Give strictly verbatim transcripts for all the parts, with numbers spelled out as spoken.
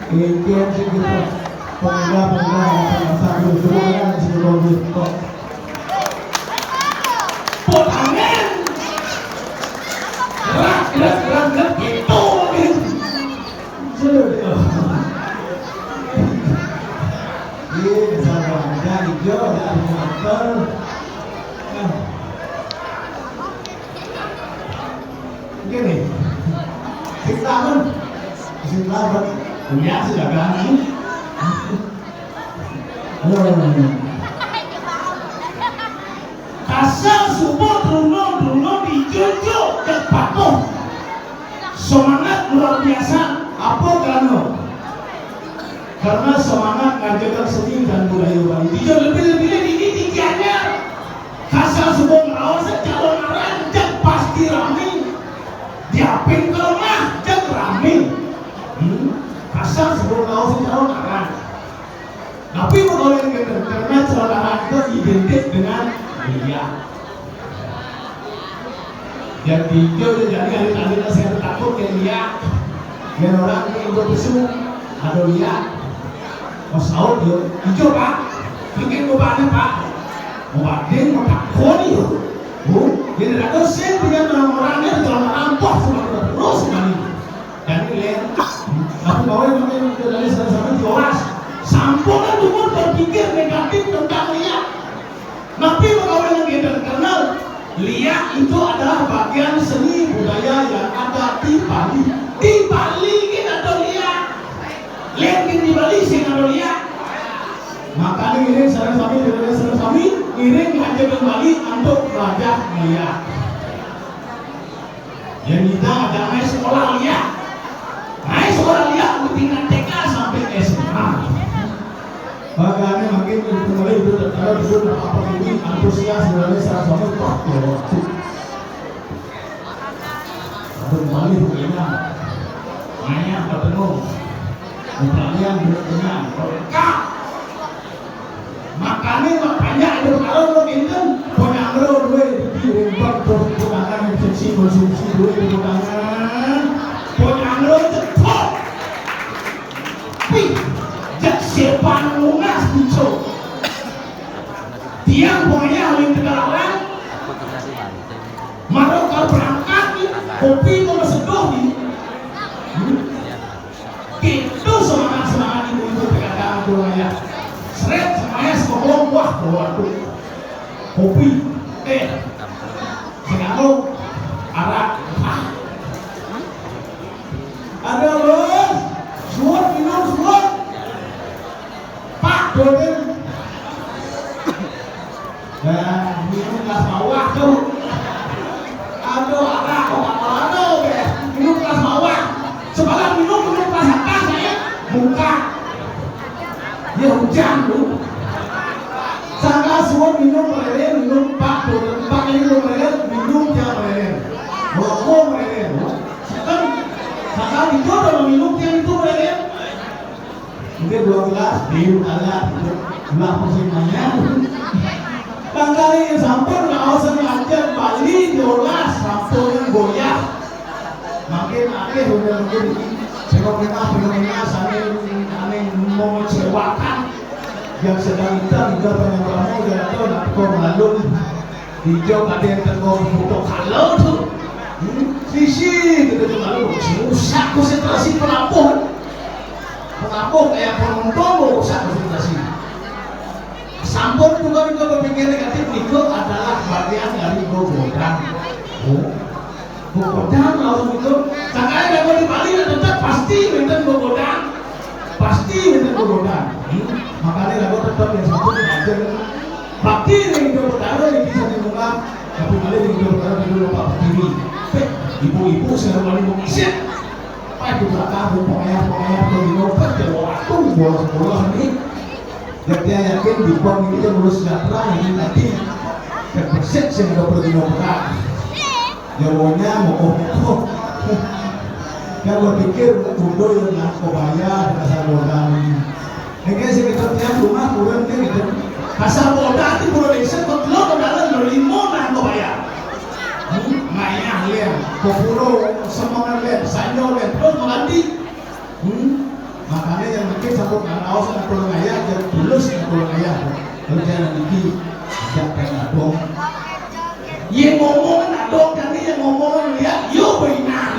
Ijen sing gitu. Pemuda-pemuda yang akan masa dulu, semua yang sing gitu. Kok. Podangan. Gerak, gerak, gerak, gerak, gitu. Sudah, dia. Iya, sabar aja, hijau, ada motor. Nah. Gini, sing lamun, sing lamun, ya sudah berani. Kasar subuh truna-truna dijunjung dan patuh. Semangat luar biasa. Apa kerana? Karena semangat ngajarkan seni dan budaya Bali. Dijunjung lebih-lebih ini tinggi aja. Kasar subuh ngerawat secara ngarang, jek pasti rame. Diapin ke rumah, jek rame. Hmm? Kasar subuh ngerawat secara ngarang. Tapi pegawai negeri karena cara ngarang itu identik dengan liak. Jadi hijau dia jadi hari tadi saya takut kayak liak. Biar orang ini untuk besuk, ada liak. Mau saut dia, hijau, Pak. Bikin gua banyak, Pak. Mau badin, mau takut dia. Bu, jadi ada sen punya orang-orangnya, jangan rampok sama kita terus, kali. Jadi, Len, aku bawa yang pakai dari sana-sana dioras. Samponan umur berpikir negatif tentang liak. Tapi pegawai negeri dan kenal, liak itu adalah bagian seni budaya yang ada di Bali. Di Bali kita ada liak. Len di Bali sih ada liak. Makanya ngiring sareng sami, ngiring sareng sami, ngiring aja kembali untuk belajar liak. Yang kita ada naik sekolah liak. Naik sekolah liak di tingkat T K sampai S M A. Makanya makin kembali itu tertarik itu apa ini antusias mulai sareng sami, wah, waktu. Aduh, balik kenyang. Nanya ketemu. Pertanyaan belum kenyang. Lengkap. Makanya makanya ada kalau lo pinten, punya lo duit di rembang terus, putangan yang seksi konsumsi duit di putangan. Punya lo cetok. Pi, jak siapa lunas bico. Tiang pokoknya awin tegaran. Marokal berangkat nih, kopi mau seduh nih. Hmm? Itu semangat-semangat ibu-ibu P K K Surabaya. Seret semuanya sekobong, wah, waduh. Kopi, teh, sing anu, arak. Ah. Ada, Bos. Suap, minum, suap. Pak, Doden. Nah, minum gelas bawah tuh. Aduh, ada Coca-Cola tuh, deh. Minum gelas bawah. Sebelah minum, minum gelas atas, ya. Buka. Ya, hujan tuh. Sangka suap minum mereren, minum Pak, Doden. Pak ini minum mereren, minum dia mereren. Rokok mereren, loh. Sekarang, sangka itu udah minum dia itu mereren. Mungkin dua belas, di Italia, gitu. Belah musim banyak. Bangkali sampun ngaosan ngajak Bali diolah sampun goyah. Makin akeh udah mungkin fenomena-fenomena saling saling mengecewakan yang sedang kita juga banyak kamu jatuh nak kau malu. Hijau ada yang tengok foto kalau tuh. Hmm, sisi gitu tuh malu. Susah konsentrasi penampung. Pengampun kayak penonton mau rusak konsentrasi. Sampun juga juga berpikir negatif itu adalah bagian dari gogodan. Oh, gogodan lawan itu. Sangkanya lagu di Bali tetap pasti minta gogodan, pasti minta gogodan. Hmm? Makanya lagu tetap yang satu belajar. Bakti yang hidup berdarah yang bisa dibuka, tapi Bali yang hidup berdarah di dulu Pak Pertiwi. Ibu-ibu selalu mau isip. Pas di belakang, pengayah-pengayah, penginobat, ya, waktu bolos-bolos ini. Dan dia yakin di pom ini dia ngurus sejahtera, ini nanti terbesit sehingga pergi ngobrol. Jawanya mau kok. Dia berpikir, udah ya, nggak kebaya, dasar modal ini. Ini sih kita tiap rumah turun dia gitu. Kasar modal di Pulau Desa, kok lo ke dalam, lo limo, nah, kebaya. Hmm, mayah lian, kopuro, semangat lian, sanyo lian, terus mengganti. Hmm? Makanya yang penting sampun karaos ngatur ngayah, yang tulus ngatur ngayah. Kalau jangan niki, ajak kan adong. Yang ngomong adong, kan yang ngomong lihat, yo benar.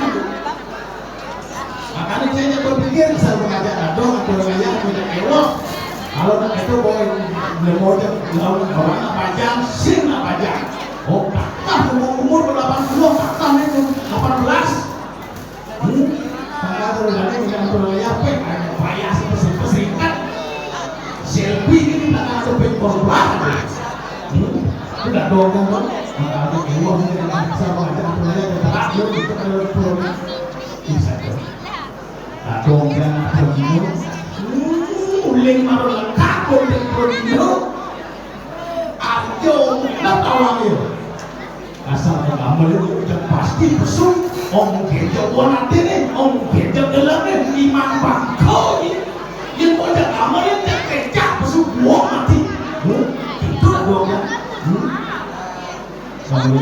Makanya saya berpikir, asal mengajak adong, ngatur ngayah, punya ewok. Kalau nak itu, boy, belum mau jam, lawan orang nak pajang, sin nak pajang. Oh, kakak umur, umur delapan puluh, kakak itu delapan belas. Hmm? Kakak tuh, nanti punya ngatur ngayah, apa yang payah sih, pesing-pesing kan? Selfie ini kakak tuh, pengkorban. Hmm? Itu nggak dong, kan, Bang? Makanya ewok, ini kan asal mengajak ngatur ngayah, dia berat, dia itu kan ada pulau. Bisa tuh. Kadong jan Prodino. Hmm, uling marang lengkap konten Prodino. Ayo, nak tawang yo. Asal kamu itu udah pasti besuk. Om Gejok wanatene, Om Gejok gelapne, Imam Bangko ini. Yang mau jak kamar yang tak kecak besuk buang mati. Hmm, itu lah dong kan. Hmm. Kalau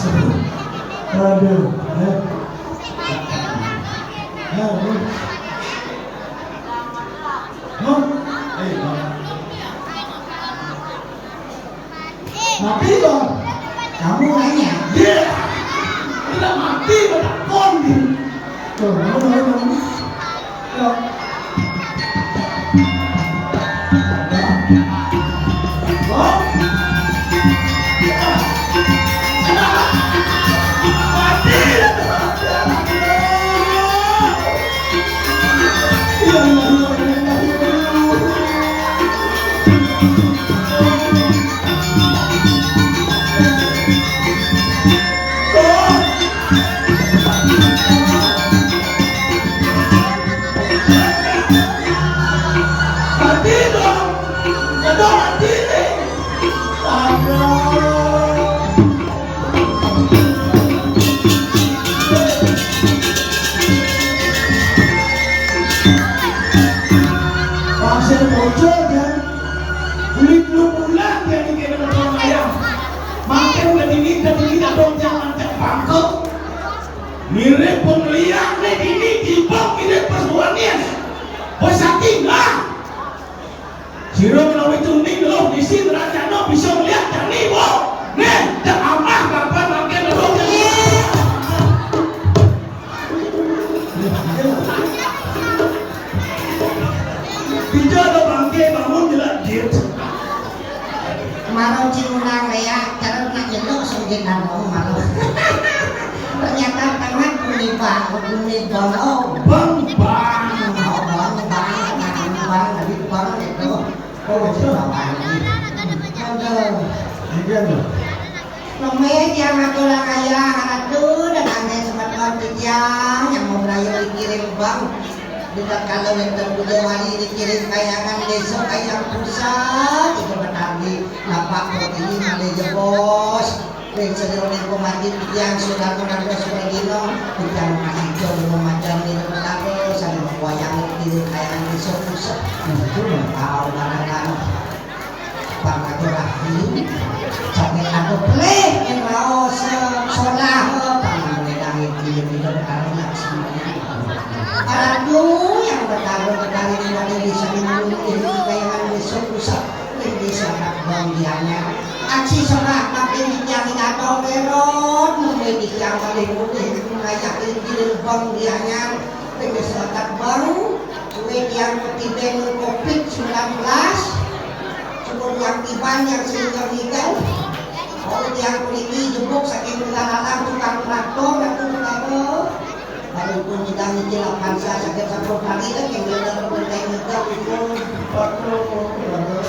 Aduh, ya. Ya, ya. Hah? Eh, Bang. Mati, Bang. Kamu nanya. Iya. Tidak mati, udah pon. Tuh, kamu tahu, Bang. Ya. Pasir bocor kan, kulit lu pulang jadi kayak orang ayam. Makan udah dingin, udah dingin, ada orang jangan cek bangkok. Mirip pengliak nih ini, tiba mirip persuanian. Bos sakit lah. Sira menawi tuning loh di sini, Rajana bisa melihat jani, Bu. Nih, cek amah kapan makin loh. Bisa ada bangke bangun jelas jit. Maro cingunang lea, cara nak nyeluk sugih nang mau maro. Ternyata tangan kuni bang, kuni bang, oh, bang, bang. Oh, bang, bang, bang, bang, bang, bang, itu. Oh, itu bang. Aduh. Iya, loh. Neme tiang aturan ayah, ratu, dan ane semeton titiang yang mau berayu dikirim bang. Di tatkala wenten Bujawali dikirim kayangan desa kayang pusat, itu betadi napak pertiwi malih jebos. Ring sejeroning pemati titiang sudah menanggah sudah dino, titiang masih jauh memacang dino betadi, sambil wayang dikirim kayangan desa pusat. Itu tahu barang Pangkaturahi, saking anu pelih, yen raos, eh, solah, eh, pangan wedang iki, yen tidak bertarung laksana. Ratu yang bertarung, bertarung pada lisan yang dulu, ini kayangan besok usah, ini sakat bang dianya. Aksi serah, tapi yang tidak tahu berot, mungkin yang paling mudah, mengajak ini bang dianya, ini sakat bang. Suwe tiang ketiben covid sembilan belas, syukur tiang tiban yang sehingga meninggal. Kalau tiang puniki jebuk saking Tegal Alam tukang traktor dan tukang traktor. Baru pun kita ngicil apansa sakit sampun kali kan yang benar benar nyegah itu.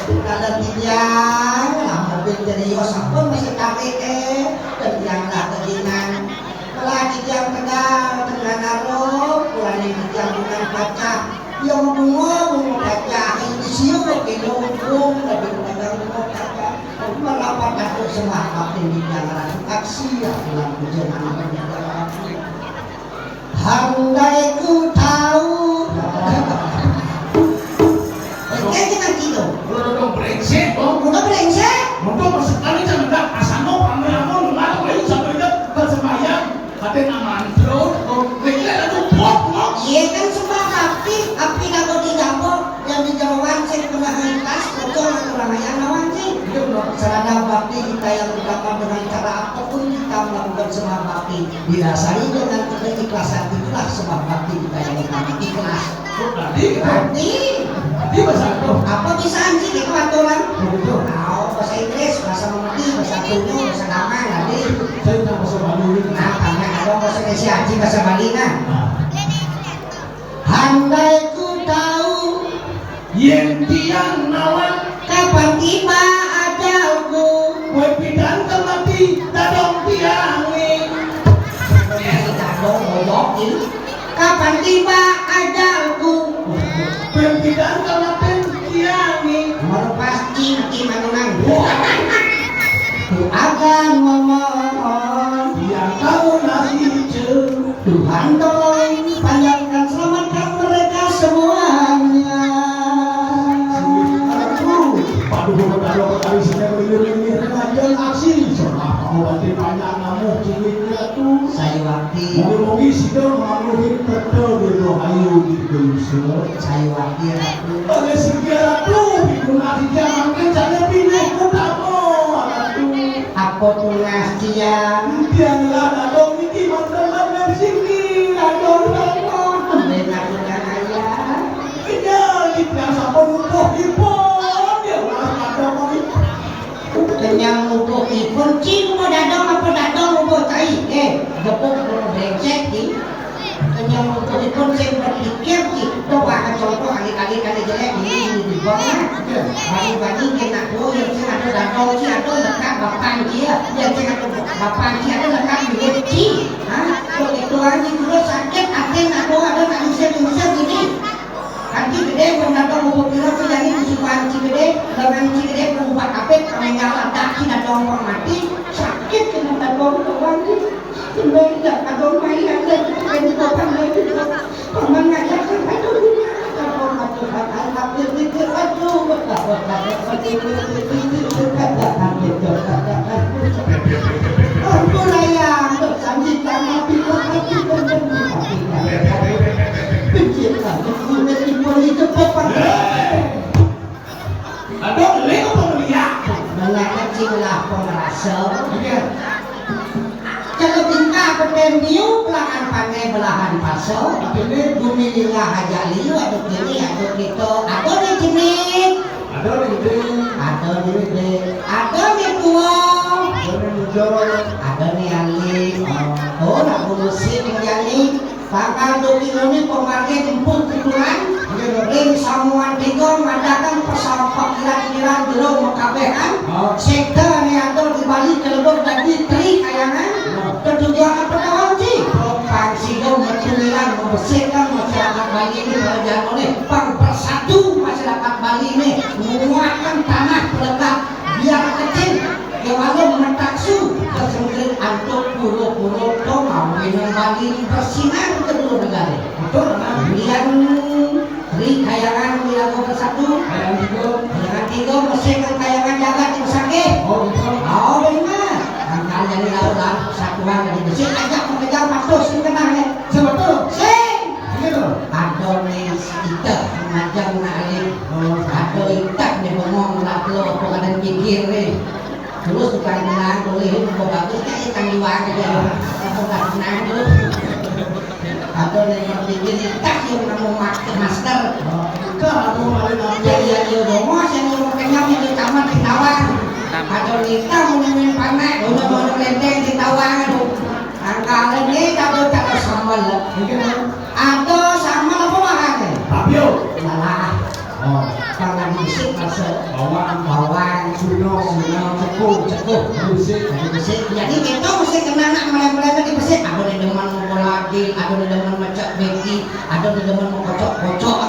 Kalau tiang lah mobil jadi yo sampun masih tarik eh dan tiang lah keginan. Malah titiang Tegal, Tegal Arum, mulane titiang bukan pacah. Ya, bunga, bunga pacah, ini siu, kena hubung, lagi pedagang bunga pacah. Melapat aku sembah bakti titiang ratu aksi, ya, pulang puja nama titiang ratu. Handai ku tahu. Oke, kita gitu. Udah dong, brengsek, dong. Udah brengsek. Untuk sekali jangan asano pamer-pamer, nggak tahu, ayo, sampai dia bersembahyang. Ate nang mantra, oh, iki lek anu pop, kok. Iya kan sembah bakti, api lagu di dapur, yang di jeroan sing kena ikhlas, bocor atau ramayana wanci. Iya, benar. Sarana bakti kita yang utama dengan cara apapun kita melakukan sembah bakti, didasari dengan keikhlasan, itulah sembah bakti kita yang utama, ikhlas. Oh, tadi, tadi. Tadi bahasa itu. Apa bisa anjing itu aturan? Oh, gitu. Tahu bahasa Inggris, bahasa Melayu, bahasa Tunyo, bahasa Damang tadi. Saya tak bahasa Bali. Nah, tanya kalau bahasa Indonesia anjing bahasa Bali nah. Nah. Handai ku tahu. Yen tiang nawang. Kapan tiba ajalku? Kowe pidan kang mati dadong tiange. Dadong ngomong iki. Kapan tiba ajalku? Kowe pidan kang mati tiange. Ngono pas inti manunang. Wah. Ku akan ngomong. Yang tahu nasi ceu. Tuhan tolong panjangkan, selamatkan mereka semuanya. Aduh, paduh, betara betari sing nglilir-nglilir, ngajen aksi. Solah kamu bantu panjang namu, Mogi sida mangruhin kerta beda ayu di Indonesia. Sayuwakti Ratu. Oleh siki Ratu, pikun ati dia mangkin saja pilih utama, Ratu. Apa tunas tiang? Tiang lah dadong niki manten manten siki, Ratu Ratu. Benar bukan ayah. Iya, di tiang sampun ngupuh ipun, dia ulah dadong mangkin. Kenyang ngupuh ipun, cing mau dadong apa dadong ngupuh tai? Eh, gepuk guru brengsek, cing. Kenyang ngupuh ipun, sing berpikir, cing. Tuh, wah, contoh alit-alit kali jelek, ini, ini di bawah. Bani-bani, kena tuh, yang sing ada dadong, cing, ada lekat bapan, cing, ya. Yang sing ada bapan, cing, ada lekat duit, cing. Hah? Tuh, itu aja dulu sakit, atin, aduh, ada nak ngusir-ngusir gini. Kanti gedé, pun dadong ngupuh pira, sing jani kusukan ci gedé, lengan ci gedé, pun ubat apit, pamengal adak, ci dadong pang mati, sakit kena dadong doang, ci. Sembari dak dadong mai, ada ci kena dadong mai, paman ngajak sampai ke rumah, dadong mati, paman mati, mati, aduh, ampun ayang, dok, sanji, karena pinter, pinter, pinter, pinter, pinter. Pencipta, pencipta, pencipta, pencipta, Hei! Aduh, lek apa melihat? Mengaji lah pengerasa. Iya. Kalau tingkah peten biu, pelangan panai belahan paso. Apa ini? Bumi lingah aja liu, aduh kini, aduh kita. Aduh ni jenik. Aduh ni jenik. Aduh ni jenik. Aduh ni tua. Aduh ni muda. Aduh ni alim. Oh, nak musik ni alim. Tanggal dua puluh ni pemargin empuk keturunan. Ring samuan tiga madakan pesawat kiran-kiran jero mekabehan. Oh. Sektor ni ada di Bali kelebur dadi Tri Kayangan. Oh. Ketujuan apa kawan ci? Oh. Pang sida metuliran membersihkan masyarakat Bali ni kerajaan oleh pang persatu masyarakat Bali ni menguatkan tanah pelekat biar kecil. Kewala metaksu kesengkrit antuk pura-pura to mawin Bali bersinar kedua negara. Betul, Anak. Kemudian Tri Kayangan di lagu bersatu. Kayangan tiga. Kayangan tiga, mesin dan kayangan jagat di Besakih. Oh, betul. Oh, benar. Angkal jadi lawan persatuan dari besi ajak mengejar patus yang kenal ya. Siapa tuh? Sing. Begitu. Ada nih kita ngajak nak alih. Oh, ada itak nih bengong lah lo apa kadang pikir nih. Terus tukang kenal boleh itu bagus kan ikan di warga ya. Aku tak kenal tuh. Atau yang berpikir tak yang kamu masker masker. Ke aku paling apa? Yang yang dia dongos yang dia kenyang yang dia tamat di tawang. Atau kita mau nemuin panak, udah mau lenteng di tawang tuh. Angkal ini kado cara sambal. Mungkin ada sambal apa makannya? Papio. Malah. Oh, pangan dhisik rasa bawang, bawang, suno, suno, cekuh, cekuh. Dhisik. Dhisik. Jadi kita mesti kena nak mulai-mulai lagi besi. Ada ni demen mau lagi, ada ni demen macam beki, ada ni demen mau kocok-kocok,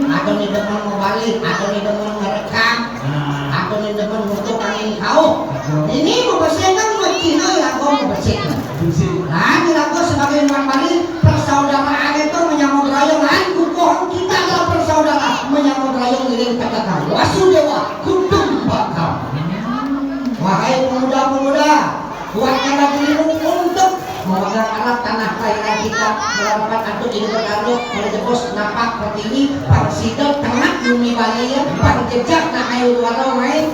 ada ni demen mau balik, ada ni demen ngerekam, ada ni demen untuk angin kau. Ini mau bersih kan mau Cina ya, aku mau bersih. Nah, ini aku sebagai umat Bali, persaudaraan itu menyambung rayung. Nah, kukuh kita adalah bersaudara, menyambung rayung ngiring P K K. Wasudewa, kutumbakam. Wahai pemuda-pemuda, kuatkanlah dirimu untuk memegang erat tanah kelahiran kita, melakukan antuk hidup bertanduk, menjebus napak pertiwi, pangsida tengah bumi Bali ya, pangjejak nak ayu luar mai,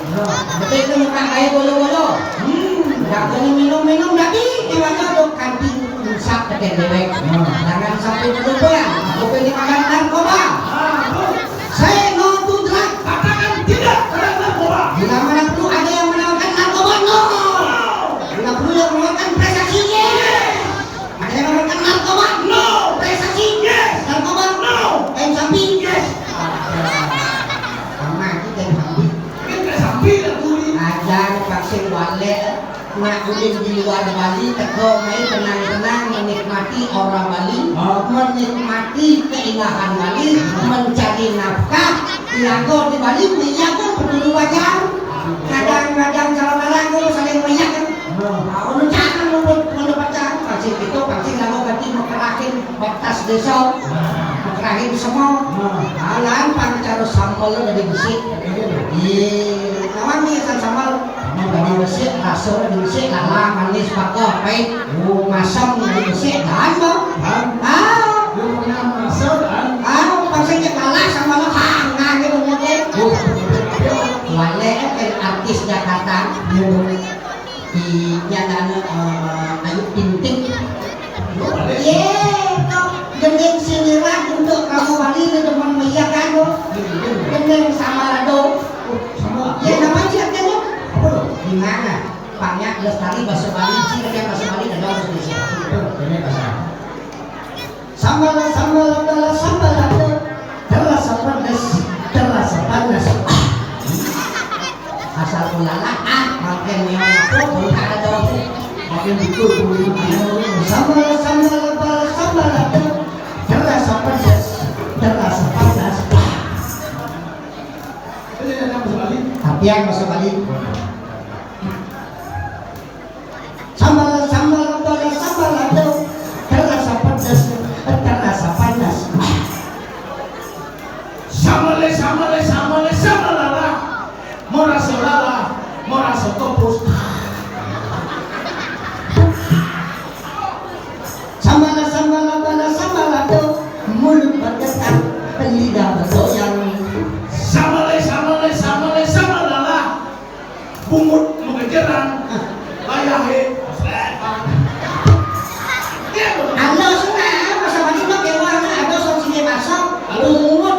betul tu nak ayu bolo-bolo. Hmm, dah kena minum-minum dah di, di mana tu kantin. Rusak kata dewek. Jangan sampai berlebihan. Aku pilih makan narkoba. Saya no to drug. Katakan tidak terhadap narkoba. Bila mana perlu ada yang menawarkan narkoba, no. Bila perlu yang menawarkan prestasi, yes. Ada yang menawarkan narkoba, no. Prestasi, yes. Narkoba, no. Kain sapi, yes. Sama aja kain sapi. Kain sapi lah bunyi. Ajar vaksin walek. Nak ulin di luar Bali, teka mai tenang-tenang menikmati aura Bali, menikmati keindahan Bali, mencari nafkah, tiaga di Bali, meyaga petulu bajar. Kadang-kadang calon anak tu saling meyak kan. Nah, unu cara menurut menurut pacar, pasti itu pasti lalu ganti mekerahin batas desa, mekerahin semua. Nah, lan pang cara sambal dari besi. Iya, kawan ni asal sambal. Sama dari besi, rasa dari besi, lala, manis, bakar, pahit. Oh, masam dari besi, dan bang. Iya, Bu. Di nyatane, eh, Ayu Ting Ting. Iya, kok gending sindiran untuk kamu wali itu demen meyakkan, Bu. Gending sama Lado. Sama. Ya, namanya sih katanya. Apa tuh? Gimana? Pangnya lestari bahasa Bali, sih katanya bahasa Bali, ada bahasa Indonesia. Betul, ini bahasa. Sambal, sambal, sambal, sambal, ada. Terasa pedas, terasa panas. Asal ulala, ah, makin nyawa, oh, bukan ada. Makin betul, bukan. Sambal, sambal, sambal, sambal, ada. Terasa pedas, terasa panas. Tapi yang masuk lagi. Sambal, sambal, sambal, sambal, ada. Terasa pedas, terasa panas. Sambale, sambale, sambale, sambalala. Mau rasa lala, mau rasa kopus. Sambala, sambala, bala, sambala, do. Mulut bergetar, lidah bergoyang. Sambale, sambale, sambale, sambalala. Bungut mengejeran. Layahe. Ada sana, masa mati mah keluar, ada sana sini masuk. Bungut.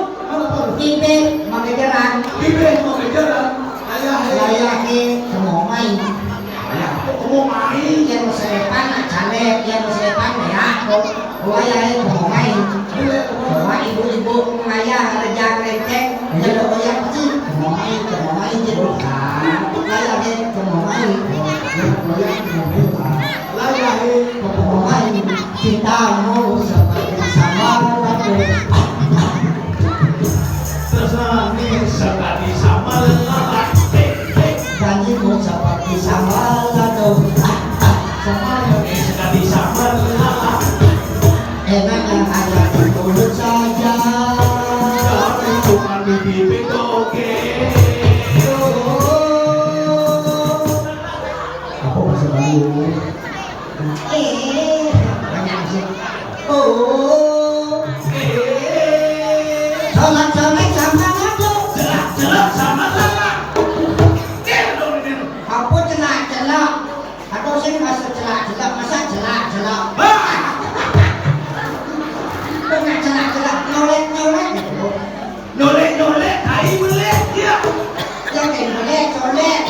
Bibir mengejeran. Bibir mengejeran. Layahe. Layahe, kemomai. Layah, kemomai. Yang sepan, caleg, yang sepan, ya. Wayah, eh, kemomai. Bawa ibu-ibu ngayah, rejang, receng, jaga wayah, pasti kemomai, kemomai, je, bukan. Wayah, eh, kemomai. Wayah, kemomai. Wayah, eh, kemomai. Cintamu seperti sama batu. Terus nangis sekali sama lelah. Janjimu seperti sama batu. Sama nangis sekali sama lelah. Enak yang ada di mulut saja. Tapi cuma di bibir, oke. Apa bahasa Bali? Eh, banyak sih. Oh. Salah, salah, sama aja. Salah, salah, sama, salah. Apa celak-celak? Atau sing masuk celak-celak, masa celak-celak? Kok nggak celak-celak, nyolek-nyolek gitu. Nyolek-nyolek, tai melek, ya. Yang kayak nyolek, colek.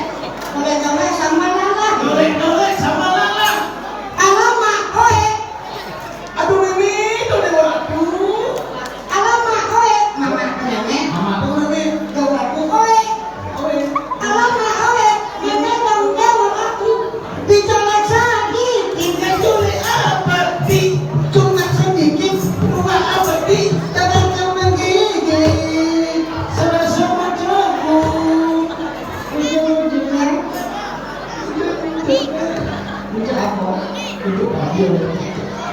Nyolek-nyolek sama lalang. Nyolek-nyolek sama lalang. Alamak, oe. Aduh, Mimi, itu deh, aduh. Alamak, oe. Mama, nenek. Mama tuh, Mimi. Tuh, aduh, oe. Oe. Alamak, oe. Nenek, tanggung jawab aku. Dicolek sedikit, diculik abadi, cuma sedikit, dua abadi, dapat menggigit, serasa mencakup. Ujung-ujungnya, ujung-ujungnya, ujung apa? Ujung apa?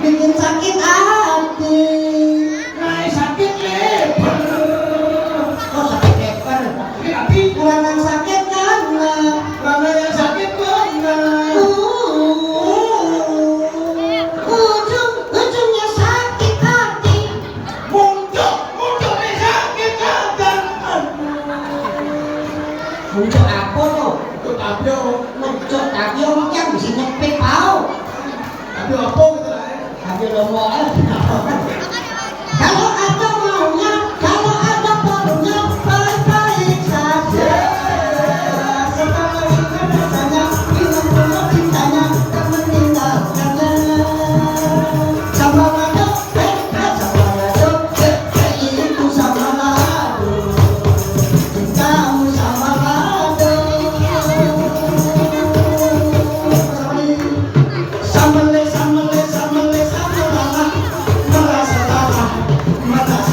Bikin sakit hati. Nah, sakit lebar. Oh, sakit lebar. Sakit hati. Lanang sakit nganga. Lanang yang sakit nganga. Uh, ujung-ujungnya sakit hati. Muncul, muncul nih sakit hati. Aduh. Muncul apa tuh? Muncul tabio. Muncul tabio, yang bisa nyepit, pau. Tapi apa gitu lah, eh? Tapi lombok, eh. Kalau ada maunya, kalau ada perlunya, baik-baik saja. Setelah itu rasanya, minum dulu cintanya, tak meninggalkannya. Sama ada, eh, eh, sama ada, eh, eh, itu sama lado. Cintamu sama lado. Sambele, sambele, sambele, sambele, merasa lalai, merasa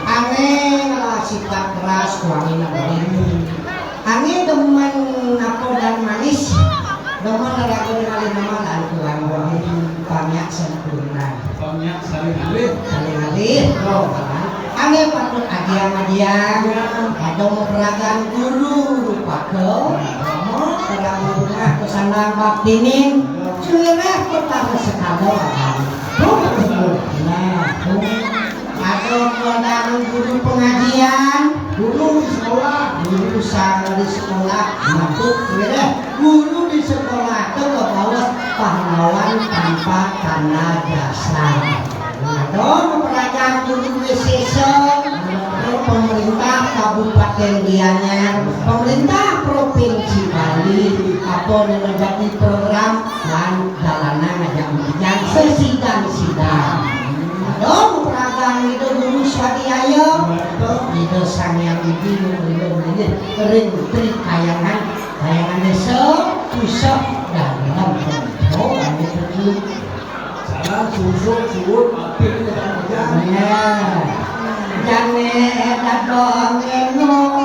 Ané lah sifat keras, wangi nang. Ané demen apa dan manis. Demen raga ngalih nama lan tuan wangi, pamyak sempurna. Pamyak saling alih. Saling alih, loh, kan? Ané patut ajiang-ajiang. Ada memperagan guru rupaka. Terang rumah kesandang baktinin. Cuirah petara sekala, kan? Nah, tuh. Ada kuadaan guru pengajian, guru di sekolah, guru sang di sekolah, maksud ya deh, guru di sekolah itu kebawa pahlawan tanpa tanda jasa. Ada pelajar guru W C S, pemerintah Kabupaten Gianyar, pemerintah Provinsi Bali, apa yang menjadi program lan dalanan ngajak mengajar sesidan-sidan. Aduh, peragaan itu guru swadhyaya. Ida Sang Hyang Widi nulung ring Tri Kayangan, Kayangan Desa, Puseh, Dalem. Oh, anu tujuh. Salah, susun, suwun, mampir, ngajak mengajar. Ya. Jane dadong eno.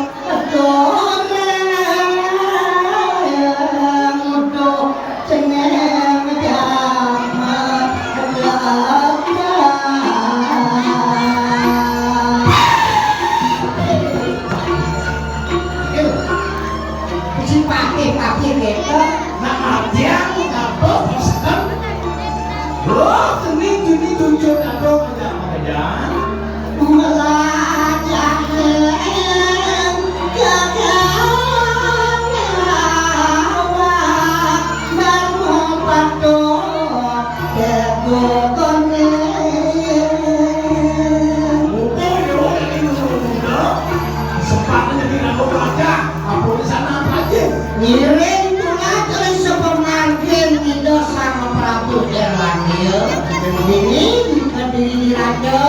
Ngiring tulak ring sepamargin Ida Sang Prabu Irlandia, dini kediri raja,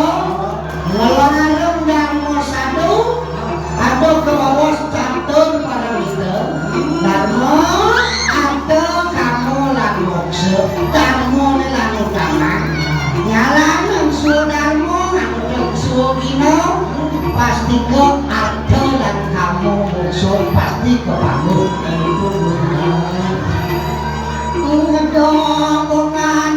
ngelarang Darma Sadu, ada kebawah catur parawita, Darma, ada kamu lan moksa, Darma ne lan utama, nyalan suwa Darma, anu suwa Gina, pastika arta lan kama moksa pasti kapanggih. Ngedongan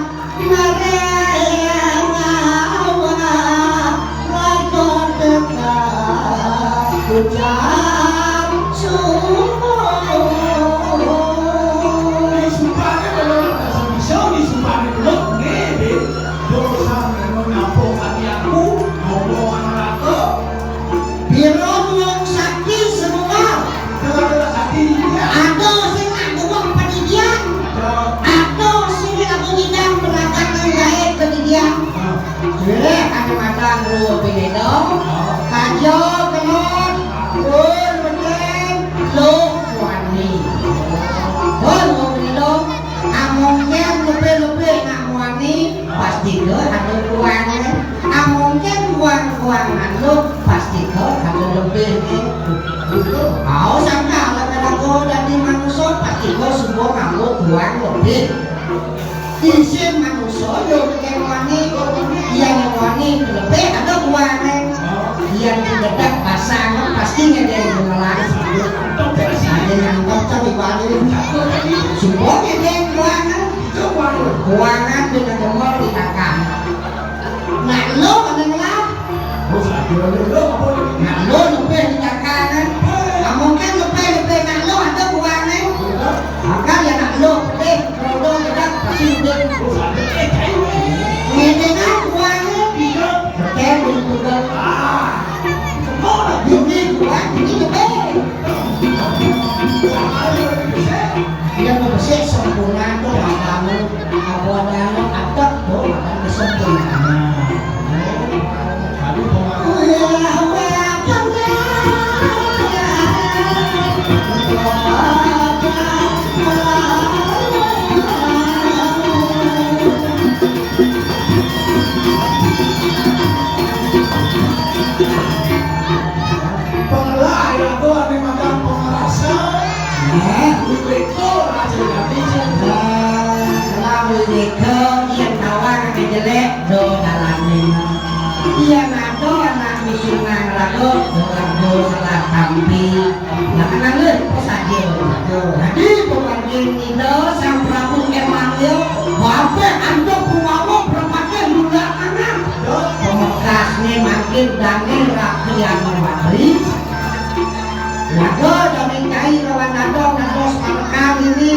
maring awak, laga teka ucap sumpah. Sumpahnya kalau tak bisa, disumpahnya dulu, nggih, Din. Dosa menyampung hati aku, ngomong neraka. Pira wong sakti semua? Ada sing nak ngomong pendidian. Ada sing nak ngidang berangkat nang gaé pendidian. Wéh, kacamata guru pineda. Kaja kenut, pun mending, luh wani. Pun guru pineda, amongken lebih-lebih nak wani, pasti ke ada kuangan. Amongken kuang-kuangan luh, pasti ke ada lebih. Mau sangka, laga-laga dadi manusa, pasti ke semua nganggo kuang lebih. Isin manusa yo tekén wani, yén wani lebih ada kuangan. Yén gedeg basang pasti ngedeng gemelan. Ada yang cocok di balik. Semua ngedeng kuangan. Kuangan dengan gemol di kakak. Nak lo ada ngelah. Nak lo lebih di kakak kan. Mungkin lebih-lebih nak lo ada kuangan. Maka ya nak lo lebih. Rodo gedeg pasti udah. Ngedengan kuangan. Betul, betul. Ini kuat, ini lebih. Yang bersih sempurna tuh matamu, apa adanya atek tuh makan kesempurnaan. Raja salah tampi. Nah, kenal lho, apa saja. Jadi, pemangkin Ida Sang Prabu Emang yo, wabah antuk punggawa berpakaian bulan tangan. Pemekas ni mangkin dani rakyat mewakili. Laga dani cai lawan nadong, nadong sepanekan ini.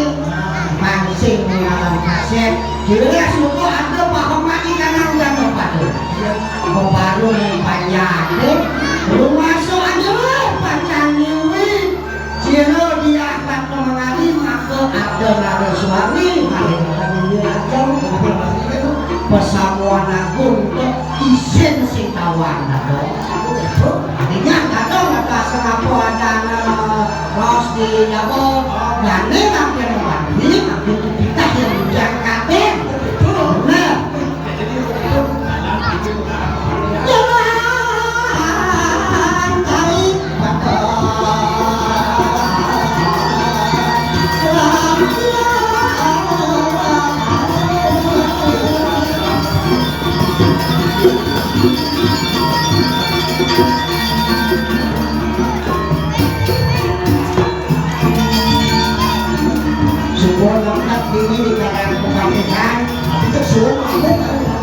Mancing lawan kaset. Jelas lupa ada pahaman di kanan dan depan. Baru panjang, rumah so aja panjang nyuwi. Ciro dia akan mengalih maka ada nara suami. Hari ini aja pesamuan agung untuk isin sing tawang. Artinya kadang ada sengapa ada raos di Jawa. Gane makin mandi makin kita yang hujan katen. Benar. Syukur lengkap ini di belakang pematihan. Tapi itu suruh aku.